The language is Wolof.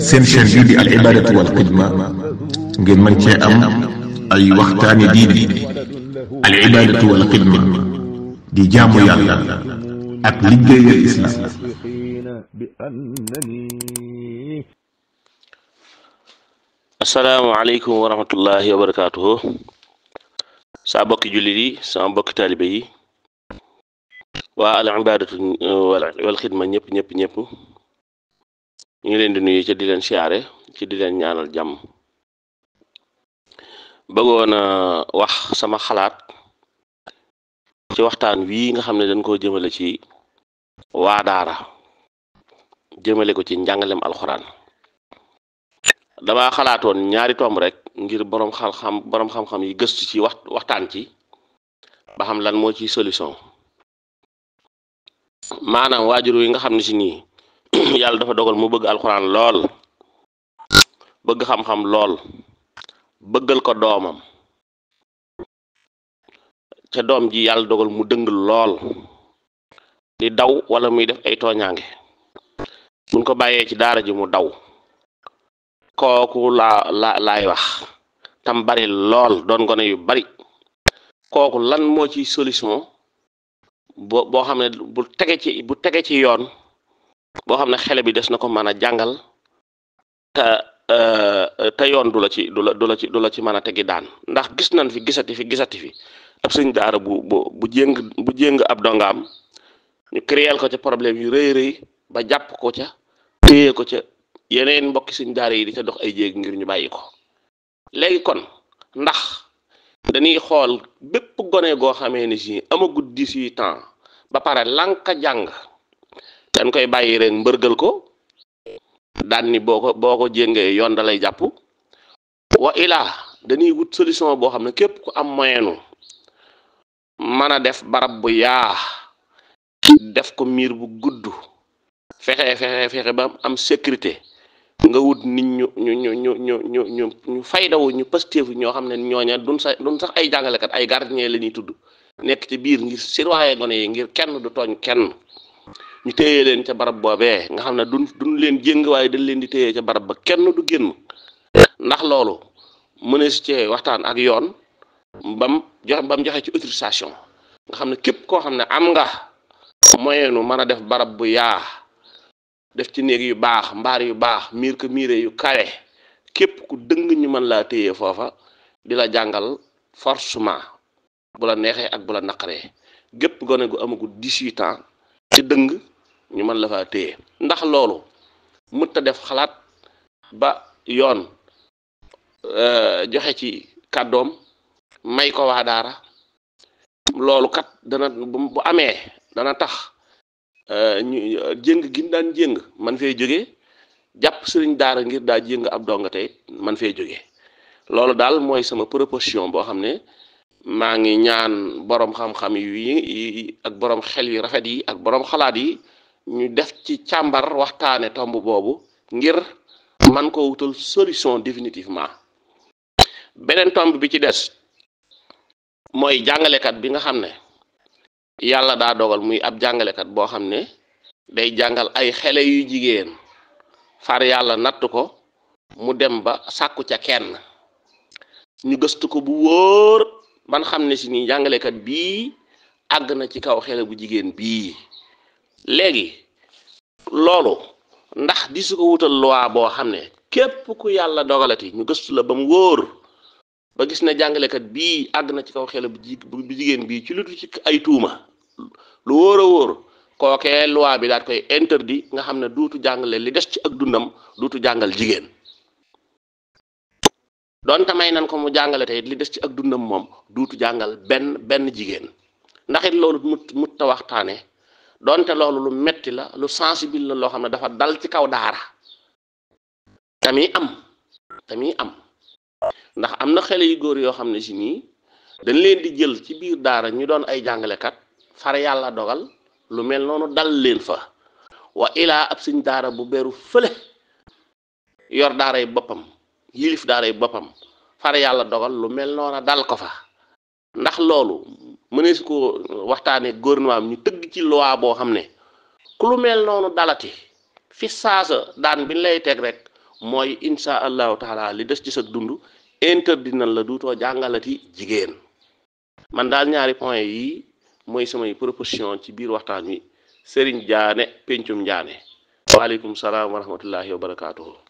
seen chaîne bii di al ibadatu wal xidma ngeen mën cee am ay waxtaani diine. al ibadatu wal xidma di jaamu yàlla ak liggéeyal islam. asalaamaaleykum wa rahmatullahi wa barakaatuhu. saa bokki jullit yi sama bokki taalibe yi waa al ibadatu wal xidma ñëpp ñu ngi leen di nuyu ci di leen siyaare ci di leen ñaanal jàmm. bëggoon a wax sama xalaat ci waxtaan wii nga xam ne dañ koo jëmale ci waa daara, jëmale ko ci njàngalem alxuraan. dama xalaatoon ñaari tomb rek ngir borom xam-xam yi gëstu ci waxtaan ci ba xam lan moo ci solution. maanaam waajur yi nga xam ne si nii yàlla dafa dogal mu bëgg alxuraan lool, bëgg xam-xam lool, bëggal ko doomam, ca doom ji yàlla dogal mu dëng lool di daw wala muy def ay tooñaange, buñ ko bàyyee ci daara ji mu daw. kooku laay wax tam bari lool, doon gone yu bari. kooku lan moo ci solution boo xam ne bu tege ci yoon boo xam ne xele bi des na ko mën a jàngal te yoon du la ci mën a tegi daan. ndax gis nañ fi gisati fi ab sëñ daara bu jéng ab dongaam ñu créer ko ca problème yu rëy ba jàpp ko ca téye ko ca, yeneen mbokki sëñ daara yi di ca dox ay jéeg ngir ñu bàyyi ko. léegi kon ndax dañuy xool bépp gone goo xamee ni si amagut 18 ans ba pare lanka jàng, dañ koy bàyyi rek mbërgal ko daan ni boo ko jéngee yoon da lay jàpp. wa ilaa dañuy wut solution boo xam ne képp ku am moyenu mën a def barab bu yaa, def ko miir bu gudd, fexe ba am sécurité, nga wut nit ñu faydawu ñu pasteefu ñoo xam ne ñooña duñ sax ay jàngalekat, ay gardien la ñuy tudd, nekk ci biir ngir surveiller gone yi ngir kenn du tooñ kenn. ñu téye leen ca barab boobee nga xam ne duñ leen jéng, waaye dañ leen di téye ca barab ba kenn du génn. ndax loolu mënees cee waxtaan ak yoon bam joxe ci autorisation nga xam ne képp koo xam ne am nga moyenu mën a def barab bu yaa, def ci néeg yu baax, mbaar yu baax, miire yu kawe, képp ku dëng ñu mën laa téye foofa di la jàngal forcément, bu la neexee ak bu la naqaree. gépp gone gu amagul 18 ans ci dëng ñu mën la faa téye. ndax loolu mët a def xalaat ba yoon joxe ci kàddoom may ko waa daara. loolu kat dana bu amee dana tax ñu jéng gi daan jéng man fee jóge, jàpp sëriñ daara ngir daa jéng ab donga tey man fee jóge. loolu daal mooy sama proposition boo xam ne maa ngi ñaan borom xam-xam yi ak borom xel yu rafet yi ak borom xalaat yi ñu def ci càmbar waxtaane tomb boobu ngir man ko wutal solution définitivement. beneen tomb bi ci des mooy jàngalekat bi nga xam ne yàlla daa dogal muy ab jàngalekat boo xam ne day jàngal ay xale yu jigéen, far yàlla natt ko mu dem ba sàkku ca kenn. ñu gëstu ko bu wóor ban xam ne si nii jàngalekat bii àgg na ci kaw xale bu jigéen bii. léegi loolu ndax di su ko wutal loi boo xam ne képp ku yàlla dogalati ñu gëstu la ba mu wóor ba gis ne jàngalekat bii àgg na ci kaw xale bu jigéen bii ci lu ci ay tuuma lu wóor a wóor, kookee loi bi daat koy interdit nga xam ne duutu jàngale li des ci ak dundam, duutu jàngal jigéen. donte may nan ko mu jàngale tey li des ci ak dundam moom duutu jàngal benn jigéen. ndax it loolu mut ta waxtaane, donte loolu lu metti la, lu sensible la, loo xam ne dafa dal ci kaw daara tamit am ndax am na xale yu góor yoo xam ne si nii dañ leen di jël ci biir daara ñu doon ay jàngalekat, far yàlla dogal lu mel noonu dal leen fa. wa ilaa ab sëñ daara bu beru fële yor daaray boppam, yilif daaray boppam, far yàlla dogal lu mel noonu dal ko fa. ndax loolu mënees ko waxtaanee gouvernement ñu tëgg ci loi boo xam ne ku lu mel noonu dalati fi saasa daan bi lay teg rek mooy insha allahu taala li des ci sa dund interdit nañ la duutoo jàngalati jigéen. man daal ñaari point yi mooy samay proposition ci biir waxtaan wi Serigne Diané pencum Diané waaleykum salaam wa rahmatullahi wa barakaatuhu.